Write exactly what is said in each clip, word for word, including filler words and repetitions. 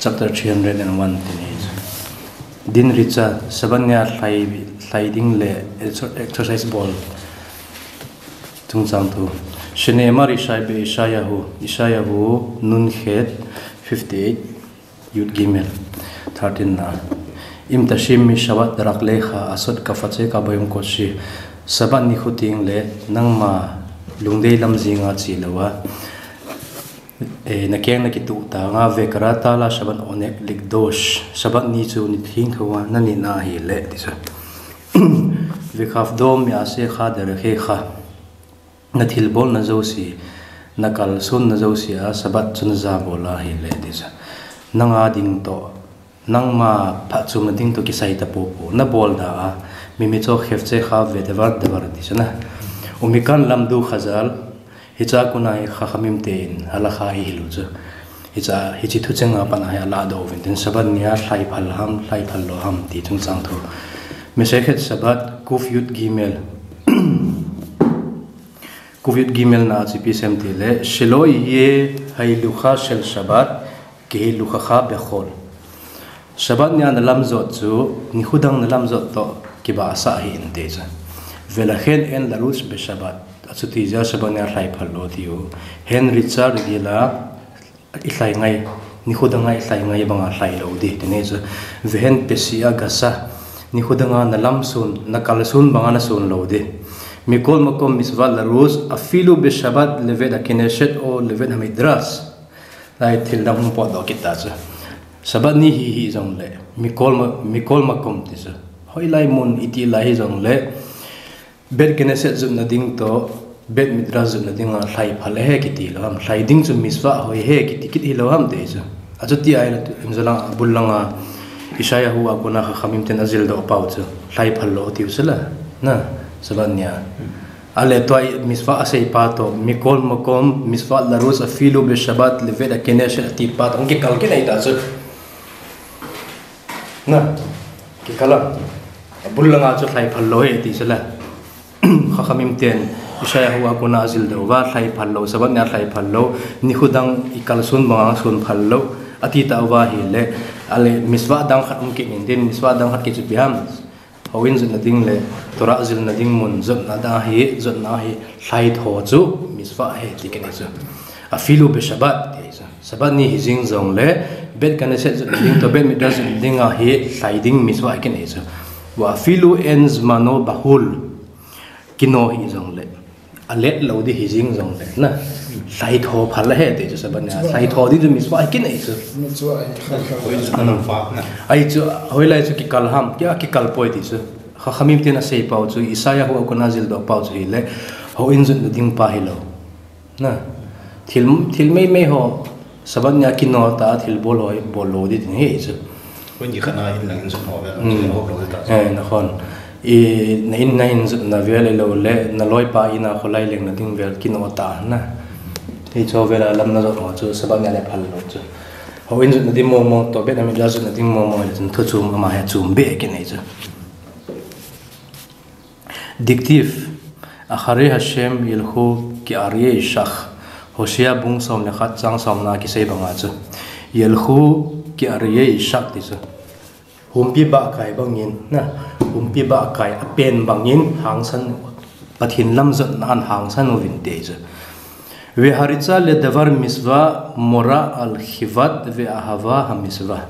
Chapter three hundred and one teni. Din Richa, Sabbath nia lhai, lhai ding le exer-, exercise bol. Chungchang thu. Shenema Rishai be Ishayahu, Ishayahu, Nun Khet, fifty-eight, Yud Gimel, thirteen na. Im Tashim mi Shabbat rak lecha asot kafache kabayom koshi. Sabbath ni khuting le nangma lungdei lam jinga chi loa. Eh, na keng na kituh ta nga ve karata la Shabbat onek likdosh. Shabbat ni chu ni thing thua na ni na hi le ti sa. Ve khaf dom mi ase kha der khe kha. Na thil bol na zo si, na kal sun na zo si a, Shabbat chun za bol a hi le ti sa. Nanga ding to, nangma phat chum na ding to kisai ta po po. Na bol da a, mi mi cho khef che kha ve de var de var ti sa na. Umikan lam du khazal, Hicha kuna hi Chachamim tein halakha hi hilu chu. Hicha, hichi thu chenga pana hi ala do vin tin Shabbat nia lhai phal ham, lhai phal lo ham ti chungchang thu. Mesechet Shabbat, Kuf Yud Gimel. Kuf Yud Gimel na chipi sem ti le, Shelo ye hailucha shel Shabbat, Kei lucha cha bechol. Shabbat nia na lam jot chu, ni khudang na lam jot to kiba sa hi inte chu. Velachen en larush be Shabbat. Achuti ja Shabbat nia lhai phal lo tiu. Hen Richa regila i lhai ngai, ni khudang ngai lhai ngai banga lhai lo di. Tene chu. Vehen Pesia Gasa. Ni khudanga na lam sun, na kal sun banga na sun lo di. Mikol makom misva larush, afilu be Shabbat levet a Knesset o levet ha Midrash. Lai thil dang hung pot doh kit ta chu. Shabbat ni hi hi jong le, mikol ma, mikol makom ti chu. Hoilai mun iti lai hi jong le, Bet Knesset jot na ding to, Bet Midrash jot na ding a lhai phal he kiti lo ham. Lhai ding chu misva hoi he kiti kit hi lo ham te chu. Achuti ai la tu, imzalang, abul langa, Ishayahu a kuna Chachamim ten ajil doh pau chu. Lhai phal lo tiu sela. Na, Shabbat nia. Ale tua misva asei pa to, mikol makom, misva larush afilu be Shabbat levet a Knesset ati pa to, kikal kinai ta chu. Na, kikal a. Abul langa chu lhai phal lo he ti sela. Chachamim ten, Ishayahu a kuna ajil doh va, lhai phal lo, Shabbat nia lhai phal lo, ni khudang i kal sun banga sun phal lo, ati ta va hi le, ale misva dang khat um kit nin din, misva dang khat ki chu pi ham. Houin jot na ding le, Torah jil na ding mun jot na da hi, jot na hi, lhai tho chu, misva he ti kene chu. Afilu be Shabbat, ti chu. Shabbat ni hi jing jong le, Bet Knesset jot na ding to, Bet Midrash jot na ding a hi, lhai ding misva he kene chu. Wa afilu en zmano bahul, kino hi jong le. Alet lo di hi jing jong le, na. Lhai tho phal he ti chu Shabbat nia. Lhai tho di chu misva he kene chu. Ai chu, hoilai chu kikal ham, kia kikal poi ti chu. Chachamim ten asei pau chu, Ishayahu a kuna ajil doh pau chu hi le, houin jot na ding pa hi lo. Na. Thil, thil mei mei ho, Shabbat nia kino ta thil bol hoi, bol lo di tin he chu. Houin kikhat na in lang in jot ho ve, hmm, hop lo ta. Eh, nakhon. I, na in na in jot na vel lo le, na loi pa in a kholai leng na ding vel kino ta na. Hi cho vel a lam na jot ho chu, Shabbat nia le phal lo chu. Houin jot na ding mo mo to, Bet Midrash jot na ding mo mo le chun thu chum ama he chum be kene chu. Diktiv, Acharei Hashem yelchu ke'aryei shach. Hosea bung som le khat chang som na kisei banga chu. Yelchu ke'aryei shach ti chu. Humpi bahkai bangin, na, humpi bahkai apen bangin hangsan, Pathen lam jot na an hangsan uvin ti chu. Veharitza ledavar mitzvah mora al chivat ve'ahava hamitzvah.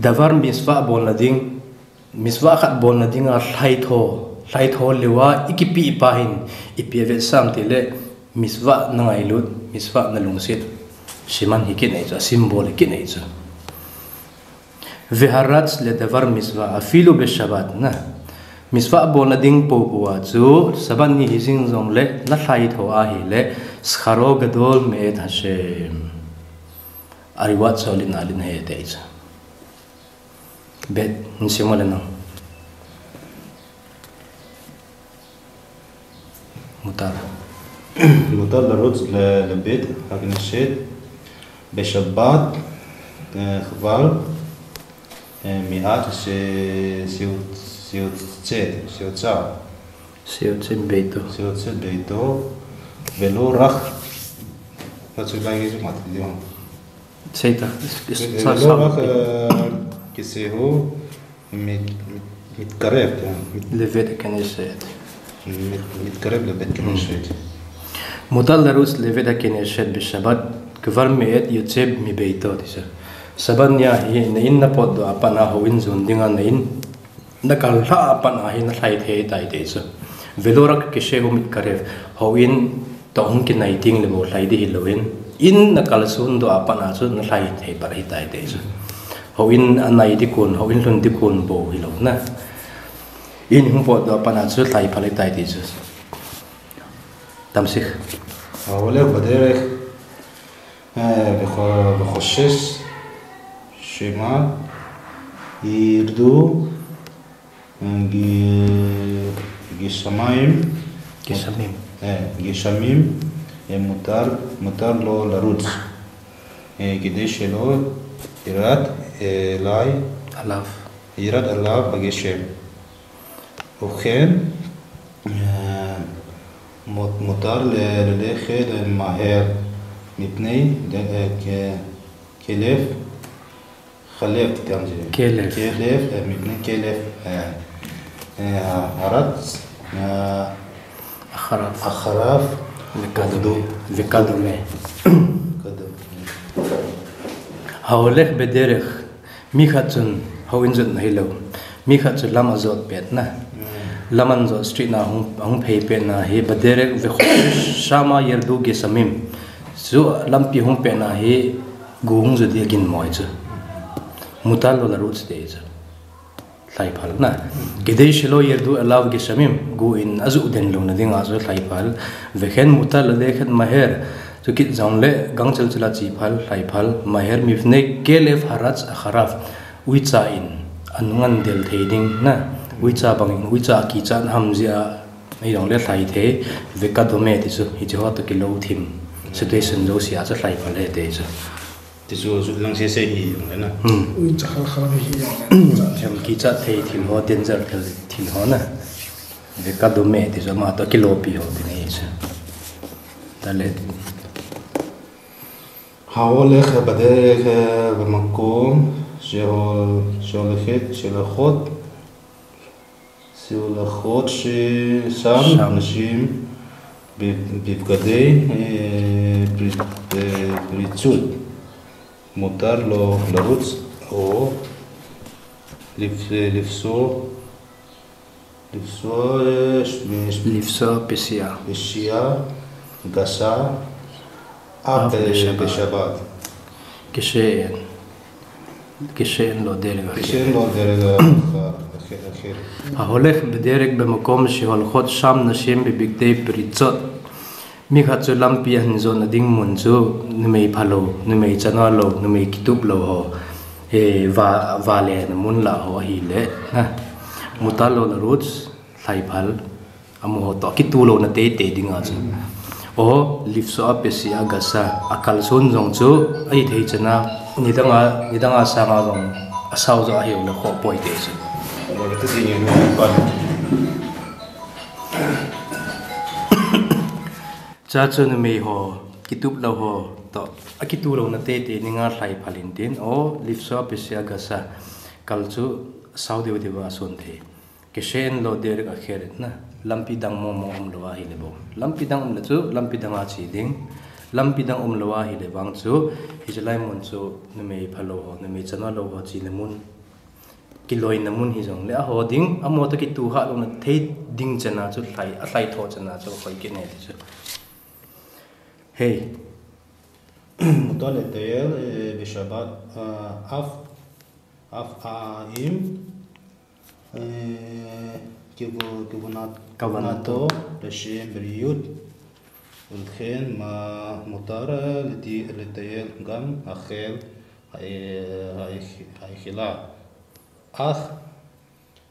Davar mitzvah bol na ding, mitzvah khat bol na dinga lhai tho, lhai tho leuva i kipe pa hin, ipi avetsah am ti le, mitzvah na ngailut, mitzvah na lungset, siman hi kinei chu, a symbol hi kinei chu. Veharatz ledavar mitzvah, afilu be Shabbat na. Mitzvah bol na ding popo a chu, Shabbat ni hi jing jong le, na lhai tho ahi le, scharo gadol me'ed Hashem. A reward chu alen alen ahi ti chu. Bet, nsi mo le nang. Mutar. Mutar larutz le, lebet hakneset, be Shabbat, eh, chvar, eh, me'at she, she'otzet, she'otza. She'otzet beito. She'otzet beito, velo rach, that's a guy, you might, you know. Seita. Sa, sa, sa, eh, kisehu mit, mit, mitkarev, eh, mit, levet keneset. Mit, mitkarev levet keneset. Mutar laruts levet keneset bishabat, kvar meet yotzeh mibeito, tisa. Sabat nia hi, na in na potdoh apat a houin jon dinga na in na kal lhah apat a hi na lhai thei tai te chu. Velo rak kisehu mitkarev, houin toh hung kinai ding le bou lhai di hilouvin, in na kalson doh apat a chu na lhai thei pat hi tai te chu. Houin anai di kon, houin lhun di kon bou hilou na. In hung potdoh apat a chu lhai phal hi tai te chu. Tamsik. Aole badere, eh, bikho, bikho ses, shema, irdu, Gi-, Gisamaim. Gisamim. Eh, Gisamim, eh, mutar, mutar lo laruts. Eh, kidei shelo irat, eh, lai. Alav. Irat alav ageshem. Uchen, eh, mut-, mutar le, le, le, le maher. Mipnei, le, eh, ke, kelef. Kelev ti tam je. Kelev. Kelev, eh, mipnei kelev, eh, eh, harat, eh, akharav. Akharav. Vekadome. Vekadome. Vekadome. Haolech bederech. Mi khat chun houin jotna hilou. Mi khat chun lam ajot pet na. Hmm. Lam ajot street na hung, hung phei pet na hi bederech vechoshesh shama yerdu gesamim. Chu lampi hung pet na hi Gu hung ju dia ginmo chu. Mutar lo laruts te chu. Lhai phal na. Kidei shelo yerdu alav gesamim. Gu in aju den louna dinga chu lhai phal. Vekhen mutar lo lekhen maher. Chu kit jongle gangchel chula chi phal, lhai phal. Maher mipnei kelev harat akharav. Uicha in anung an del thei ding na. Uicha bangin, uicha kichat ham jia. Hijongle lhai thei. Vekadome ti chu. Hiche ho toh kilou thim. Situation jousea chu lhai phal e te chu. Ti chu, chu lang sese hi jong le na. Hmm. Ui, cha khal khal hi jong le. Cha, cha. Hem kichat thei thil ho, danger thil, thil ho na. Vekadome ti chu ama toh kilopi ho ti na hi chu. Tale. Haolech bederech bemakom, shehol-, sheholechot, sheholechot, she-, sham, sham. Nashim, bi-, bibgadei, eh, pri-, eh, pritzut. Mutar lo laruts, o, lif-, eh, lifso, lifso, eh, sh-, eh, sh-, lifso pesia. Pesia, gasa, av, av, eh, beshabat. Beshabat. Kishen. Kishen lo derek akhir. Kishen lo derek akhir, akhir, akhir. Haolech bederech bemakom sheholechot sham nashim bibgadei pritzot. Mi khat chu lampi ahin jotna ding mun chu numei phalou, numei chanu lou, numei kitup lou ho. He va, vale na mun la ho ahile. Na. Mutar lo laruts, lhai phal. Amaho toh kitulouna teitei dinga chu. O, lifso a pesia gasa, akalson jong chu, ahithei chana, nidanga, nidanga sanga jong, asao jo ahiu le khoh poi te chu. Cha chu numei ho, kitup lou ho, toh, akitulouna teitei dinga lhai phal in tin, o, lifso a pesia gasa, kal chu, sao deu deu a son thei. Kishen lo derek akhir na, lampi dang mong mong umlou ahile bou. Lampi dang umle chu, lampi danga che ding. Lampi dang umlou ahile vang chu, hiche lai mun chu, numei phalou ho, numei chanu lou ho chena mun. Kiloina mun hijongle, aho ding, amaho toh kituhah louna thei ding chana chu, lhai, alhai tho chana chu, hoi kit ne ti chu. Hei. Mutar letayel, eh, beshabat, ah, av, av aim, Eh, kivu-, kivunat-, kavanato, kavanato, lashem briyut, ulchen ma mutar leti-, letayel gam akhel, hai-, hai-, haikhila. Ach,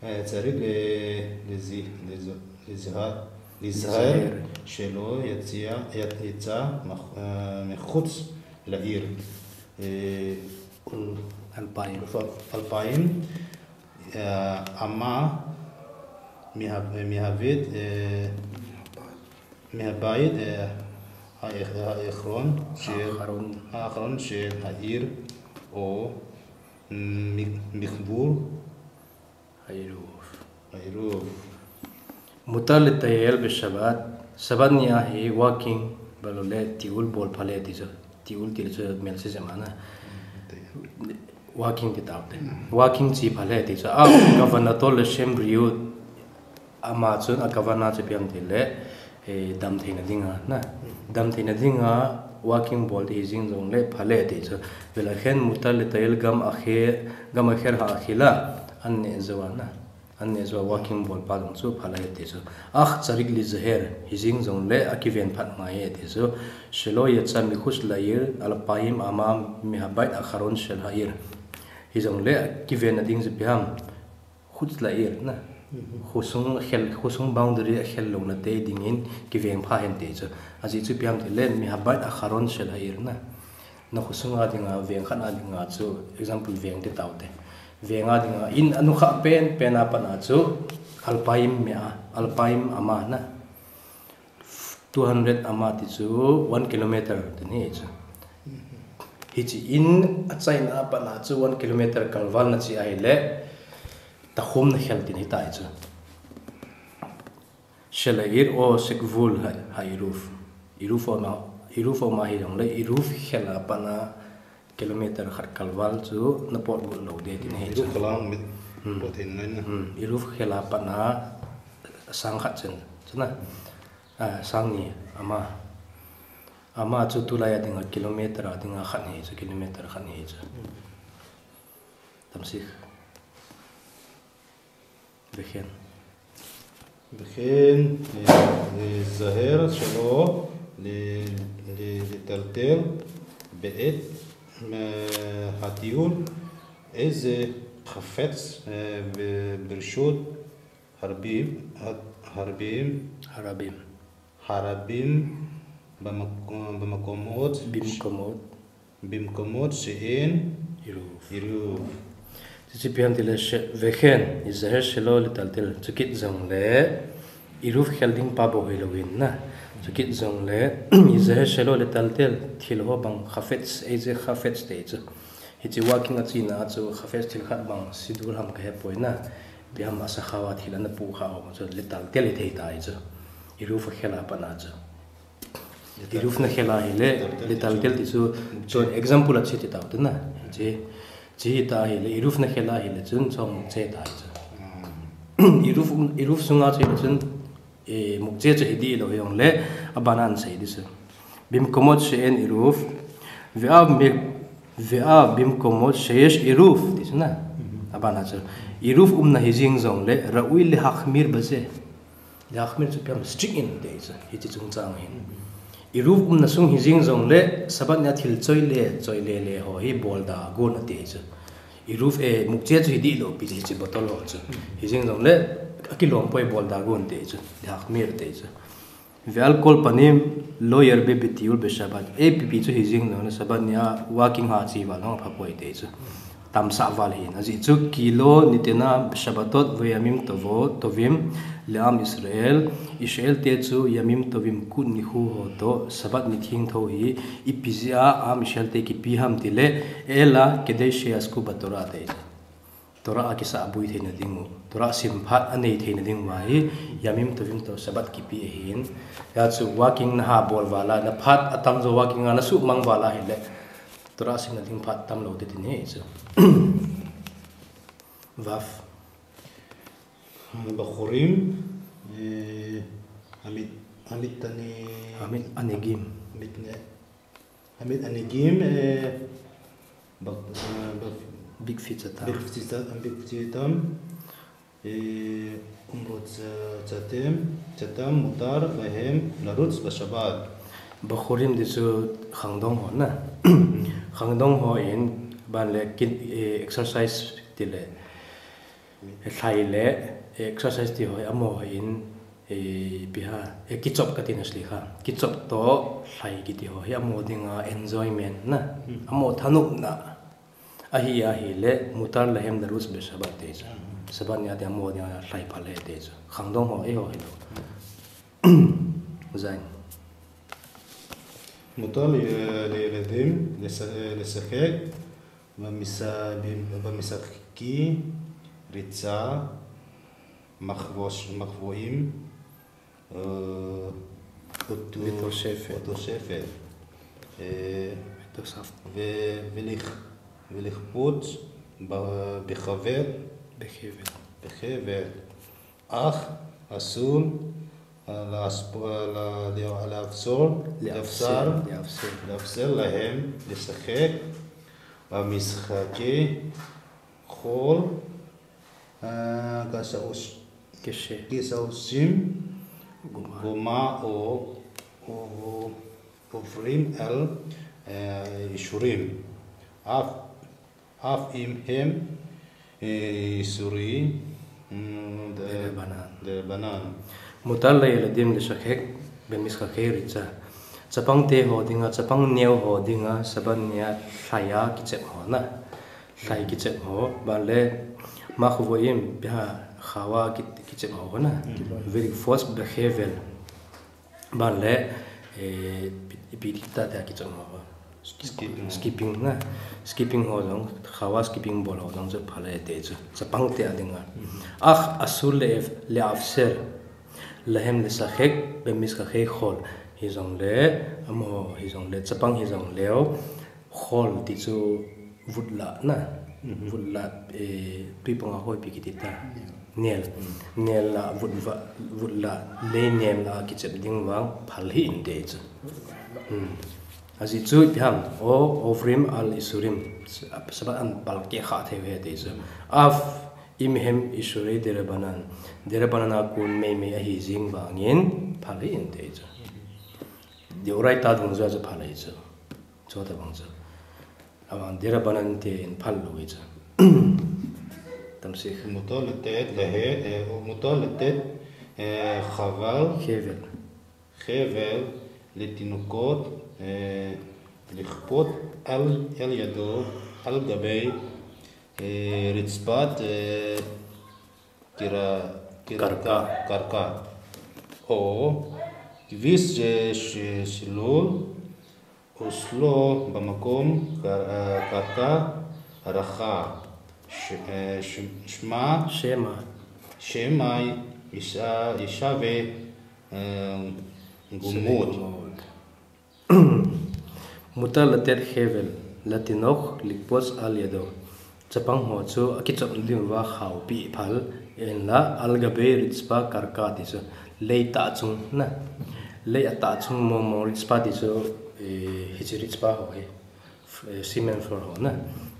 eh, tzarich le-, lezi-, lez-, lezha-, lezher, lezher, shelo yatzia, yat-, yatza, mach-, eh, mechutz la'ir. Eh, ul-, alpayim. Alpayim. Eh, ama, miha-, eh, mihavit, eh, mihabait, eh, ha-, eh, ha'achron shel, ha'achron. Ha'achron shel ha'ir, או מ-, מכבול העירוב. העירוב. מותר לטייל בשבת, Sabbath ni a hi walking, bal le tiul bol phale ti chu. Tiul ti le chu melse jema na. Walking ti tau te. Walking chi phale ti chu. Aw, כוונתו לשם בריאות. Ama chun a כוונה chu ipi ham ti le, eh, damtheina dinga, na. Damtheina dinga walking bol ti hi jing jong le phale ti chu. ולכן מותר לטייל גם אחר, גם אחר האכילה, an neh jou a, na. An neh jou a walking bol pa jong chu phale ti chu. אך צריך להיזהר, hi jing jong le a kiven phat ngai e ti chu. שלא יצא מחוץ לעיר אלפיים אמה מהבית האחרון של העיר. Hi jong le a kiven na ding chu ipi ham. חוץ לעיר, na. Khosung khel, khosung boundary a khel louna te dingin kiveng pha hen ti chu. Ajeh chu ipi ham ti le, מהבית האחרון של העיר, na. Na khosung a dinga, veng khat a dinga chu, example veng ti tau te. Veng a dinga, in anukha pen, pen a pat a chu, אלפיים מאה, אלפיים אמה, na. Two hundred אמה ti chu one kilometer ti hi chu. Hichi in achaina a pat a chu one kilometer kalval na chi ahi le, takhum na khel ti hi tai chu. של העיר או שגבול העירוב. עירוב אמה, עירוב אמה hi jong le, עירוב khel a pat a kilometer khat kalval chu na pot got lou ding ti hi chu. עירוב khel a mit, pot hin ngai na. Hmm, עירוב khel a pat a sang khat chen, chu na. Ah, sang ni אמה. אמה chu tulai a dinga kilometer a dinga khat hi chu, kilometer khat hi chu. Tamsik. וכן. וכן, אה, להיזהר שלא ל-, ל-, לטלטל בעת, אה, הטיול איזה חפץ, אה, ב-, ברשות הרבים, ה-, הרבים, הרבים. הרבים במק-, במקומות ש-, במקומות. במקומות שאין עירוב. עירוב. Chuche ipi ham ti le, ש-, וכן, להיזהר שלא לטלטל. Chukit jong le, עירוב khel ding pa bou hilou in, na. Chukit jong le, להיזהר שלא לטלטל, thil ho bang חפץ, איזה חפץ ti chu. Hichi walking a chena a chu חפץ thil khat bang sidul ham ka hepoi na. Ipi ham a sakhao a thil ana pu kha ho chu לטלטל hi thei tai chu. עירוב khel a pat a chu. עירוב na khel a hi le, לטלטל ti chu, chun example a che ti tau te na. Che, che hi ta hi le, עירוב na khel a hi le, chun chong mukche ta hi chu. עירוב, עירוב sunga che le chun, eh, mukche chu hi dih lou hi jong le, a ban a an sei ding chu. במקומות שאין עירוב, ואף מ-, ואף במקומות שיש עירוב, ti chu na. A ban a chu. עירוב umna hi jing jong le, ראוי להחמיר בזה. להחמיר chu ipi ham strict in ti chu, hichi chungchang hin. עירוב umna sung hi jing jong le, Sabbath ni a thil choi le, choi le le ho hi bol da gon ati chu. עירוב, eh, mukche chu hi dih lou pi chu hichi bottle ho chu. Hi jing jong le, akilom poi bol da gon ti chu. להחמיר ti chu. ועל כל פנים לא ירבה בטיול בשבת. Ipi pi chu hi jing jong le Sabbath ni a walking ha chi val jong apha poi ti chu. Tamsah val hin. Ajeh chu כי לא נתנה בשבתות וימים טובות, טובים לעם ישראל. Israel te chu ימים טובים kut nikho ho toh Sabbath ni thengtho hi ipi jeh a Am Israel te kipe ham ti le, אלא כדי שיעסקו בתורה ti chu. Torah a kisah boi theina ding u, Torah sim phat a nei theina ding uva hi, ימים טובים toh Sabbath kipe ahin. Hijeh chun walking na ha bol val a, na phat atam jo walking a na suhmang val a hile, Torah simna ding phat tam lou ding ti hi chu. Vav. בחורים, אה, המת-, המתענ-, המתענגים. המתנ-, המתענגים, אה, ב-, אה, ב-, בקפיצתם. בקפיצת-, בקפיצתם, אה, ומרוצתם, צאתם, מותר להם לרוץ בשבת. בחורים ti chu khangdong ho na. Khangdong ho in, ban le kin, eh, exercise ti le. Lhai le, eh, exercise ti ho, amaho in, eh, ipi ham, eh, kichop kati na sli kha. Kichop toh lhai kiti ho hi amaho dinga enjoyment na. Hmm. Amaho thanopna. Ahi, ahile, מותר להם לרוץ בשבת ti chu. Hmm. Sabbath ni a ding amaho dinga lhai phale ti chu. Khangdong ho, eiho hilou. Zain. מותר ל-, לילדים לש-, לשחק Bamisa-, bim-, bamisaki, ritsa, makhvos-, makhvoim, eh, utu-, Utu sefer. Utu sefer. Eh, Utu saf. Ve-, velikh-, velikhput, ba-, bekhavel. Bekhevel. Bekhevel. Akh, asul, la-, la-, la-, leafsor, leafsar, leafsar, leafsar lahem, lesakhek, bamiskhake, khol, ah, kasaus-, Keshe. Kesausim, guma, guma o, o, ofrim el, eh, isurim. Af, af im hem, eh, isuri, mm, de, de banan. De banan. Mutar le eladim lesakhek, bamiskhake ritsa. Chapang te ho dinga, chapang neo ho dinga, Sabbath nia lhaiya kichep ho na. Lhai kichep ho, ban le makhvoim, biha khawa ki-, kichep ho na. Velikhvos bekhevel. Ban le, eh, pi-, pi-, ta te kichep ho. Skipping. Skipping na. Skipping ho jong, khawa skipping bol ho jong chu phale te chu. Chapang te a dinga. Akh, asul le af-, leafsar. Lahem lesakhek, bamiskhake khol. Hijongle, amaho, hijongle, chapang hijongleu. Khol ti chu vutla na. Vutla, eh, tui panga hoipi kiti ta. Nel. Nel la vutva-, vutla lei nel la kichep ding vang phal hih inte chu. Hmm. Ajeh chu ipi ham, o, ofrim al isurim, Sabbath an palkeh kha thei u ahi te chu. Af im hem isurei derabanan. Derabanan a kon meimei ahi jing vangin phal hih inte chu. Deoraita dungjuia chu phal ahi chu. Chutabang chu. Avang derabanan te in phal lou ahi chu. Tamsik. Mutar letet lehe, eh, mutar letet, eh, khaval. Khevel. Khevel, letinokot, eh, likhpot, al, al yado, al gabei, eh, ritspat, eh, kira, kira, karka. Karka. O, kvis, eh, shi-, shilul, uslo, bamakom, kar-, eh, karka, rakha, sh-, eh, sh-, shma, shema, shema, isha, ishave, eh, gumut. Gumut. Mutar letet khevel, letinok, likpot al yado. Chapang ho chu akichop diuva khaopi phal, hinla al gabei ritspa karka ti chu lei tah chung na. Lei atah chung mong mong ritspa ti chu, eh, hiche ritspa ho hi. F-, eh, cement floor ho na.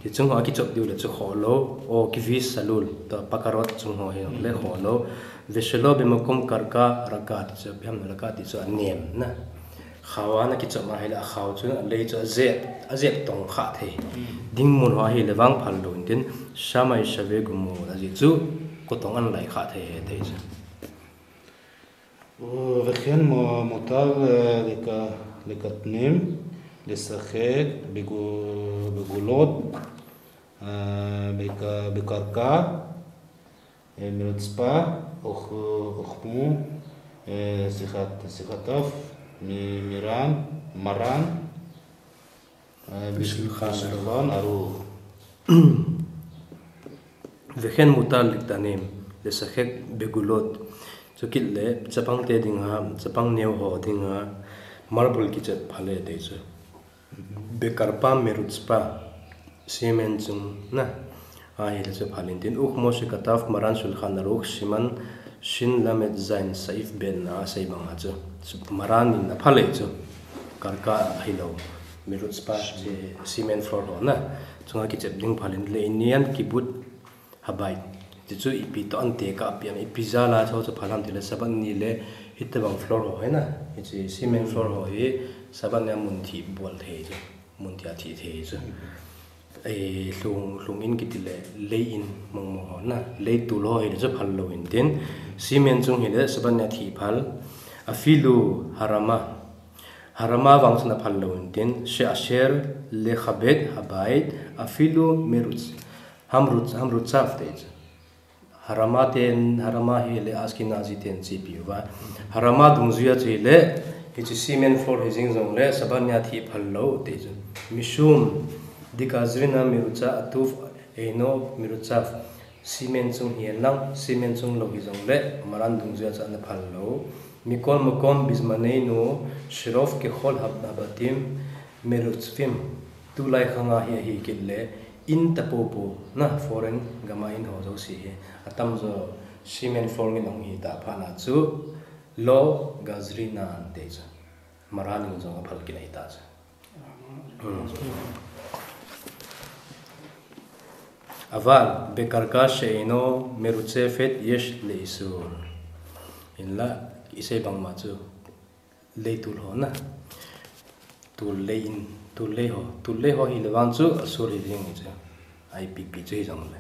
Ti chung ho akichop diu le chu kholou, o kvis salul, ta pakarot chung ho hi le kholou. Veshelo bemakom karka rakha ti chu, bem rakha ti chu anem na. Khaoa na kichop ma ahile akhao chu alei chu ajep, ajep tong kha thei. Ding mun ho ahile vang phal lou intin, shama ishave gumut ajeh chu kotong an lai kha thei ahi ti chu. Vekhen mo-, mutar, eh, leka-, lekatnim, lesakhek, begu-, begulot, eh, beka-, bekarka, eh, merutspa, okh-, okhmu, eh, sikhat-, sikhataf, mi-, miran, maran, eh, bishulkhan, bishulkhan aruh. Vekhen mutar lektanim, lesakhek begulot. Chukit le, chapang te dinga, chapang neo ho dinga, marble kichep phale te chu. Bekarpa merutspa, cement chung na. Ahile chu phal intin, ukhmo shekataf maran shulkhan aruh siman shin lamed zain saif bet na asei banga chu. Maran in aphal ahi chu. Karka ahilou. Merutspa, cement floor ho na. Chunga kichep ding phal in le inian kibut habai. Ti chu ipi toh ante kapi am, ipi jal a chu chu phal ham tile Sabbath ni le hitabang floor ho hi na. Hiche cement floor ho hi Sabbath ni a mun thih bol thei chu. Mun thih a thih thei chu. Eh, lhung, lhung in kiti le, lei in mong mong ho na. Lei tul ho hile chu phal lou intin. Cement chung hile Sabbath ni a thih phal. Afilu harama. Harama vang chun aphal lou intin. She'asher lechabed habait. Afilu meruts-, hamruts-, hamrutsav te chu. Harama ten, harama hile Ashkenazi ten chepi uva. Harama dungjuia chu hile, hiche cement floor hi jing jongle, Sabbath ni a thih phal lou te chu. Mishum, Dikazrina mirucha atuv eino mirucha simen chung hihen lang, simen chung lou hijongle, maran dungjuiya chu ana phal lou. Mikol makom bizmaneinu shirov kehol hab-, habatim merutzvim, tulai khanga hi ahi kit le, in tapopo na foreign gama in ho jouse hi, atamjo simen foreign in ahung hita phat na chu, lo gazrina ante chu. Maran in jong aphal kit ahita chu. Aval, bekarka she'eino merutsefet yesh le'isur. Hinla, isei bangma chu, leitul ho na. Tul lei in, tul lei ho, tul lei ho hile vang chu, asur hi ding chu. Ai pipi chu hijongle.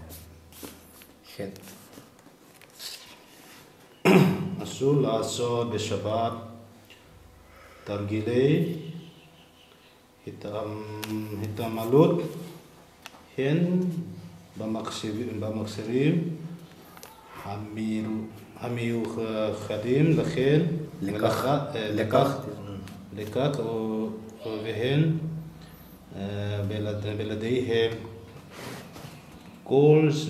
Khet. אסור לעשות בשבת תרגילי התעמ-, התעמלות הן במכשיר-, במכשירים המיר-, המיוחדים לכן, לכך, ולכ-, אה, לכך, לכך, לכך, ו-, והן, אה, בלעד-, בלעדיהם. כל ש-,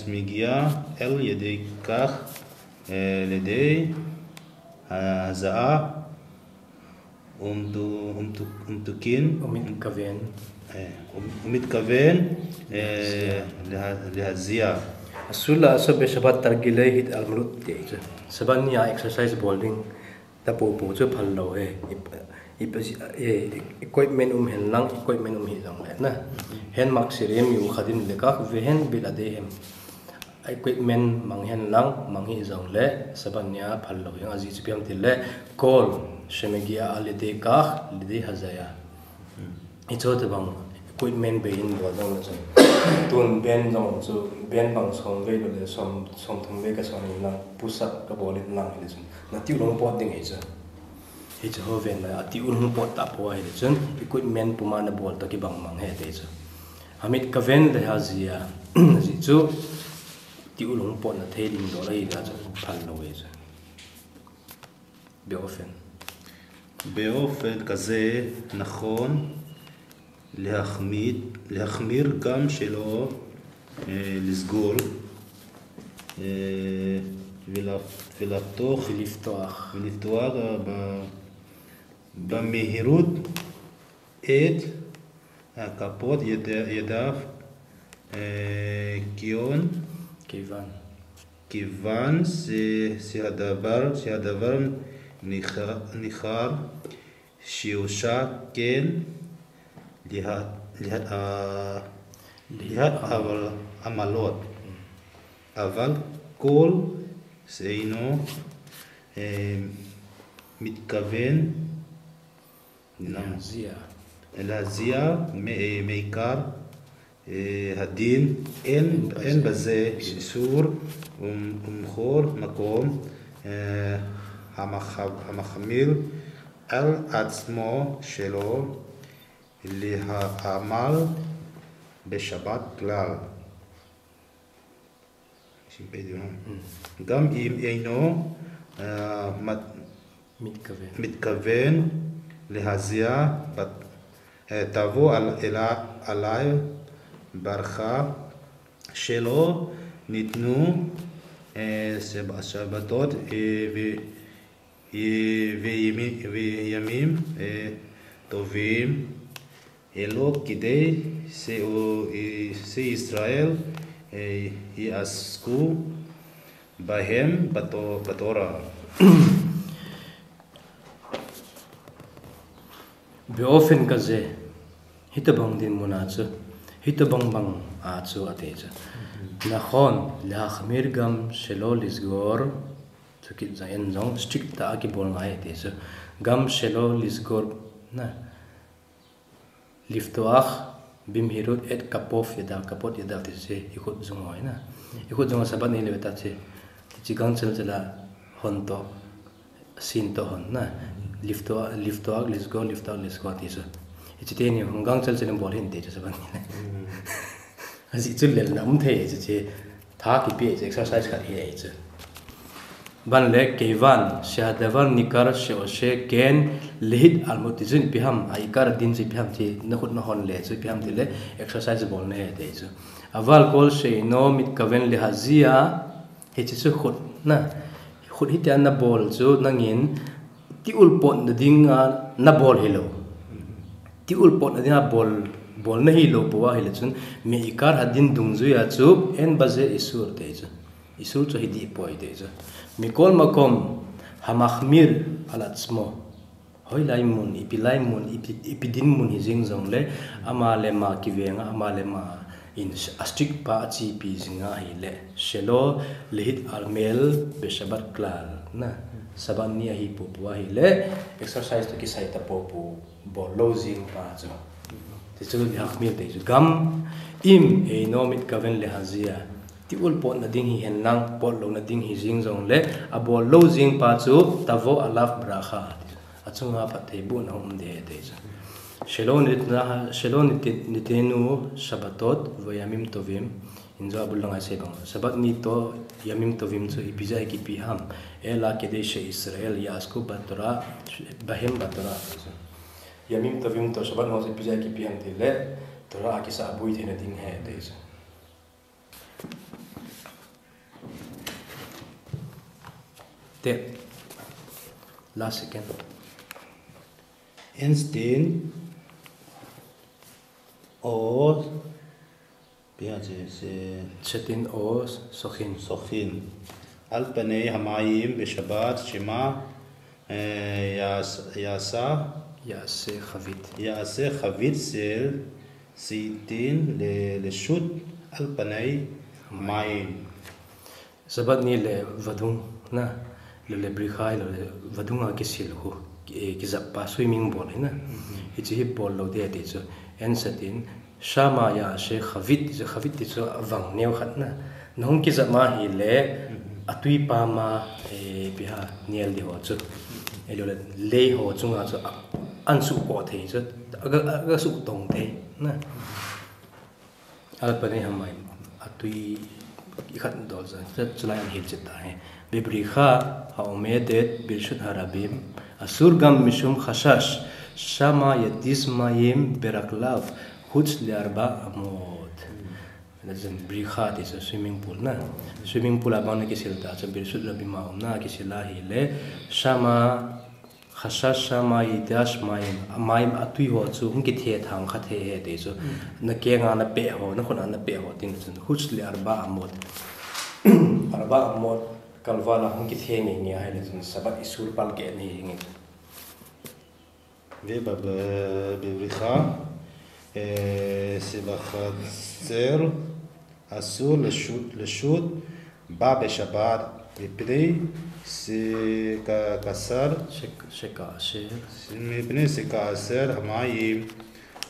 שמגיע על ידי כך, אה, לידי הזעה ומתו-, ומתו-, ומתוקין. ומתכוון. אה, ומ-, ומתכוון, אה, להזיע. להזיע. אסור לעשות בשבת תרגילי התעמלות. Sabani a exercise bol ding tapopo chu phal lou hi. I, i, i, equipment um hen lang, equipment um hijongle na. הן במכשירים מיוחדים לכך והן בלעדיהם. Equipment mang hen lang, mang hijongle, Sabani a phal lou hi. Ajeh chu ipi ham tile, כל שמגיע על ידי כך לידי הזיה. Hichu tobang equipment bei in bol jongle chun. Tun band jong chu, band bang som vei lou le, som, som thum vei kasong in lang, push up kabol in lang hile chun. Nati u lung pot ding ahi chu. Hichu ho ven la, ati u lung pot tapou ahile chun, equipment puma nabol toh kibang mang ahi ti chu. המתכוון להזיע, ajeh chu, ti u lung potna thei ding dol ahile chu, phal lou ahi chu. באופן. באופן כזה נכון להחמיר, להחמיר גם שלא, אה, לסגור, אה, ולפ-, ולפתוח, ולפתוח. ולפתוח, אה, ב-, במהירות את כפות יד-, ידיו, אה, כיון, כיוון. כיוון ש-, שהדבר, שהדבר ניכר, ניכר שיעשה כן לה-, לה-, אה, להתעמלות. אבל כל שאינו, אה, מתכוון להזיע. להזיע מ-, אה, מעיקר, אה, הדין, אין, אין בזה איסור ומ-, ומכל מקום, אה, המח-, המחמיר על עצמו שלא לעמל בשבת כלל. גם אם אינו, אה, מת-, מתכוון. מתכוון להזיע, בת-, אה, תבוא על-, אלה-, עליו ברכה שלא ניתנו, אה, שב-, שבתות, אה, ו-, ו-, וימי-, וימים, אה, טובים. אלא כדי ש-, שישראל, אה, יעסקו בהם בתו-, בתורה. באופן כזה, hitobang dinmun a chu, hitobang bang a chu ati chu. נכון להחמיר גם שלא לסגור, chu kit jong in jong strict tah a kibol ngai ati chu. גם שלא לסגור, na. לפתוח במהירות את כפות ידיו, כפות ידיו ti chu, i khut jung ho na. I khut jung ho Sabbath ni le ta chu. Ti chu gangchel chel a hon toh, sin toh hon na. לפתוח, לפתוח, לסגור, לפתוח, לסגור ti chu. Hiche teni hung gangchel chel in bol hih in ti chu Sabbath ni le. Ajeh chu lelna um thei chu chu. Tha kipe chu exercise khat hi ahi chu. Ban le, כיון שהדבר ניכר שעושה כן להיט על מות, ti chu ipi ham, a ikar din chu ipi ham ti, nakhut nahon le chu ipi ham ti le, exercise bol nahi ti chu. אבל כל שאינו מתכוון להזיע, hiche chu khut na, khut hitia nabol chu nangin, ti ulpot nadinga nabol hilou. Ti ulpot nadinga bol, bol nahilou pou ahile chun, מעיקר הדין דונג זויה chu אין בזה איסור ti chu. איסור chu hidih poi ti chu. מכל מקום, המחמיר על עצמו. Hoilai mun, ipi lai mun, ipi, ipi dinmun hijing jongle, ama le ama kivenga, ama le ama in a strict pa achepi jinga ahile, שלא להיט על מות בשבת כלל. Na, Sabbath ni ahi poupou ahile, exercise toh kisai ta poupou, bol lou jing pa chu. Ti chu להחמיר ti chu. גם אם אינו מתכוון להזיע. Ti ulpot nading hihen lang, pot lou nading hijing jongle, abol lou jing pa chu תבוא עליו ברכה. Achunga phattheibohna um ding ahi ti chu. שלא ניתנו, שלא נית-, ניתנו שבתות וימים טובים, in jo abul langa sei bang. Sabbath ni toh ימים טובים chu ipi jeh a kipe ham. אלא כדי שישראל יעסקו בתורה, בהם בתורה. ימים טובים toh Sabbath ho chu ipi jeh a kipe ham tile, Torah a kisah boi theina ding ahi ti chu. Te, last second. אין סטין או, פי ה ס-, סטין או סוחין. סוחין. על פני המים בשבת, שמא, אה, יעש-, יעשה, יעשה חבית. יעשה חבית של סטין ל-, לשוט על פני המים. Sabbath ni le vadung na, le, le ברכה le, le vadung a kisil khu, ki, kijap pa swimming bol hi na. Hiche hi bol lou ding ti chu. אין סטין, שמא יעשה חבית, ti chu חבית ti chu avang neo khat na. Nahung kijap ma ahile, atwi pam a, eh, ipi ham, nel ding ho chu. Ahilou le, lei ho chunga chu a, an suh koh thei chu. Aga, aga suh tong thei na. על פני המים, atwi ikhat dol jeng, chulai ahin hilchet ta hi. בבריכה העומדת ברשות הרבים, אסור גם משום חשש, שמא יטיס מים ברגליו חוץ לארבע אמות. Bariha ti chu swimming pool na. Swimming pool a bang nakisil ta chu ברשות הרבים a um na kisil ahile, שמא חשש שמא יטיס מים, a מים atwi ho chu hung kithe thang kha thei ahi ti chu. Nakeng a napeh ho, nakhut a napeh ho tin chu חוץ לארבע אמות. ארבע אמות kalval a hung kithe ngei ngei ahile chun Sabbath איסור palkeh nahi nge. ובבריכה, אה, שבחצר, אסור לשוט, לשוט בה בשבת, מפני שכ-, כסר, שכ-, שכאשר. מפני שכאשר המים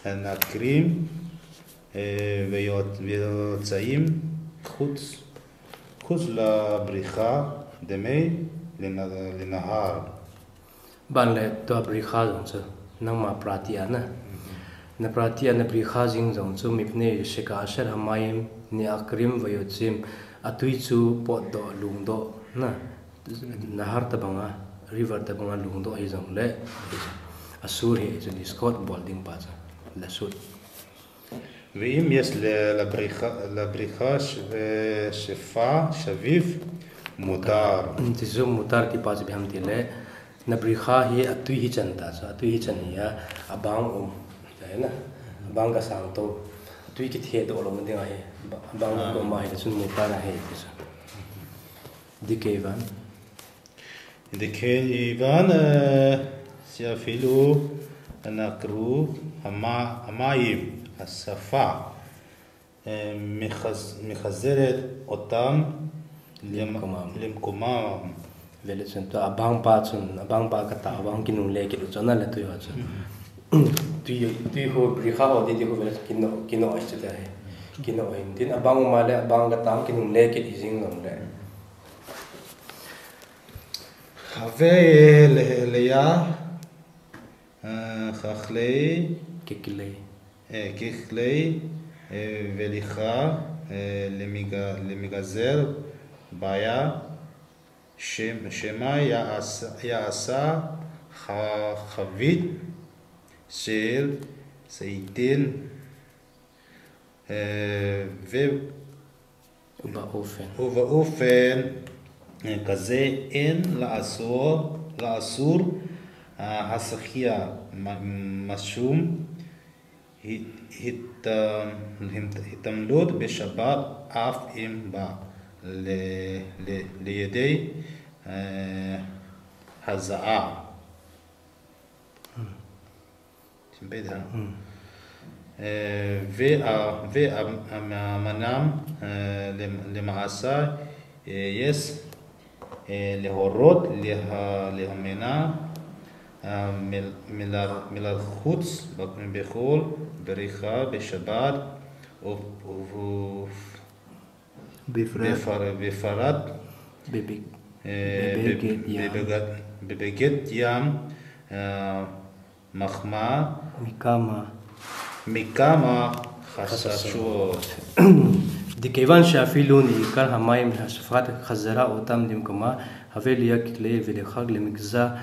נעקרים, אה, ויוצ-, ויוצאים חוץ, חוץ לבריכה דמי לנ-, לנהר. Ban le tua bariha jong chu, nangma prati a na. Na prati a na bariha jing jong chu, מפני שכאשר המים נעקרים ויוצאים, atwi chu potdoh, lungdoh na. Nahar tabang a, river tabang a lungdoh hijongle, אסור hi, chu discard bol ding pa chu, לשוט. ואם יש ל-, לבריכה, לבריכה ש-, שפע, שביב, מותר. Ti chu מותר ti pa chu ipi ham tile, na bariha hi atwi hichan ta chu, atwi hichan hi a, abang um, ta na, abang kasang to, atwi kithedoh louna ding ahi, abang um ahi, chun מותר ahi, ti chu. דכיון. דכיון, אה, שאפילו נעקרו המ-, המים, השפע, אה, מחז-, מחזרת אותם למ-, למקומם. למקומם. Vele chun tua abang pa chun, abang pa katah abang kinungle kit u chun na le tui ho chun. Tui, tui ho, bariha ho, ti, ti ho vele chun kino, kino ai chu te ahi. Kino ai. Tin abang um a le, abang katah kinungle kit hijing jongle. חווה אליה, אה, ככלי, ככלי. אה, ככלי, אה, וליכה, אה, למג-, למגזר ביה, Shem, Shema Ya'asa, Ya'asa, Chavit, Shel, Seitin, Ve, Uba Ofen. Uba Ofen, Kaze En, La'asur, La'asur, Hasakia, Mashum, Hitamlut Beshabat, Af Im Ba, Le, Le, Leyedei, Haza'a. Ve a, ve a, manam, le, le ma'asa, yes, le horot, le ha, le homena, mil, milar, milar chutz, bechol, bericha, beshabat, uf, uf, Befrat, befar, befarat, Bebek, eh, Bebeget Yam. Bebegat, Bebeget Yam, eh, Mahma, Mikama, Mikama Chasasot. Dikevan Shafilu ni kar Hamayim Hashafat Chazara Otam Dimkama Havelia Kikle Velechak Lemikza.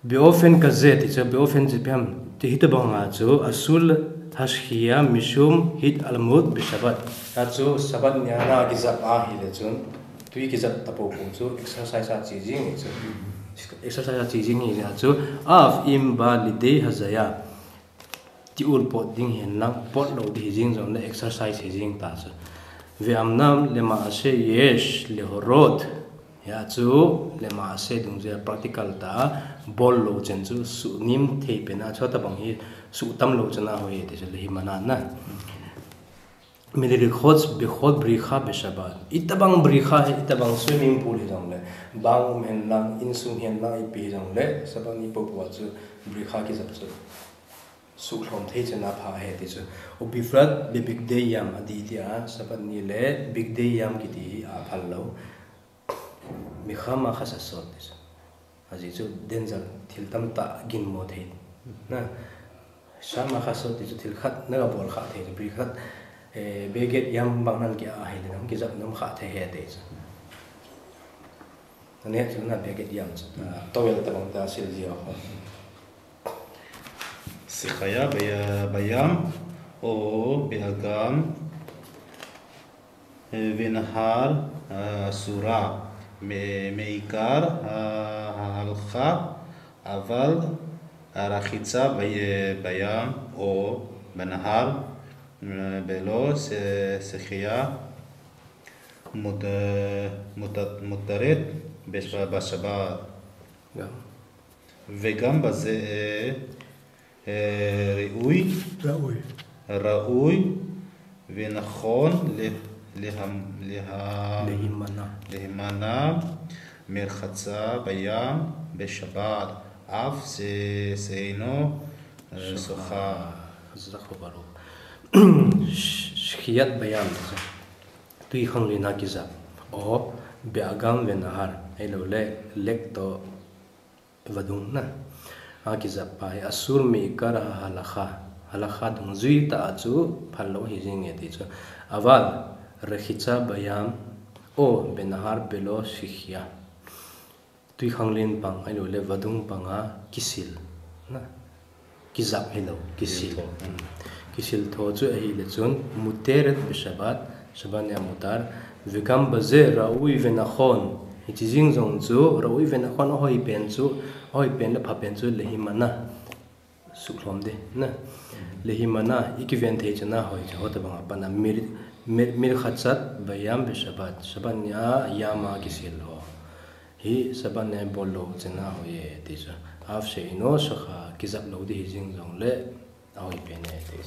Beofen Kaze, ti chu Beofen Zipem, ti hitabanga chu Asul Hashkia Mishum Hit Almut Bishabat. Ta chu Sabat ni ana kizap a hile chun tui kizap tapo po chu exercise a chi jing chu. Exercise a chi jing hi chu Af Im Ba Lidei Hazaya. Ti ul pot ding hin lang pot lo di hi jing jong le exercise hi jing ta chu. Ve amnam le ma'ase yesh le horot. Ya chu le ma'ase dungjuia practical ta bol lo chen chu suhnim thei pen a chu tabang hi suhtam lo chen a hoi ti chu le hi mana na. Milirikhot bechol bericha beshabat. Itabang bericha hi itabang swimming pool hi jong le. Bang um hen lang, insung hen lang ipi hi jong le. Sabat ni popo chu bericha kizap chu. Suhlom thei chen a pha he ti chu. Ubifrat Bebek Deyam a di ti a, Sabat ni le Bebek Deyam kiti hi a phal lo. Mikama Chasasot ti chu. Aji chu danger thil tamtah ginmo thei. Na. Shama Chasasot ti chu thil khat na ga bol kha thei chu. Bericha, eh, Bebeget Yam bang nan ki a hile nam kizap nam kha thei he ti chu. Ane chu na Bebeget Yam chu. Towel tabang ta sil ji ho. Sikhaya Baya, Bayam, o Be'agam, Venahar, Asura, Meikar, Halcha, Aval, Rachitza Bayam, o Benahar, Belo, Sikhaya, Mutaret, Bashabat. וגם בזה ראוי, ראוי ונכון להימנע מרחצה בים בשבת, אף שאינו שוחט. Shkiyat Bayam. Tui khanglin a kizap. O, Be'agam Venahar. Ahilou le, lek to vadung na. A kizap pa hi Asur Meikar Halcha. Halcha dungjui ta a chu phal lo hi jing e ti chu. Aval, Rachitza Bayam, o Benahar Belo Sikhaya. Tui khanglin pang, ahilou le vadung pang a kisil. Na. Kizap hilou, kisil. Kisil tho chu ahile chun, Mutaret Bashabat, Shabat ni a mutar, וגם בזה ראוי ונכון. Hichi jing jong chu, ראוי ונכון, ahoi pen chu, ahoi pen le pha pen chu, להימנע. Suhlom di, na. להימנע, i kiven thei chen a hoi chu, ho tabang a pan a מרחצה בים בשבת, Shabat ni a yam a kisil ho. Hi Sabat ni a bol lo chen a hoi e ti chu. אף שאינו שוחט, kizap lo di hi jing jong le, ahoi pen e ti chu.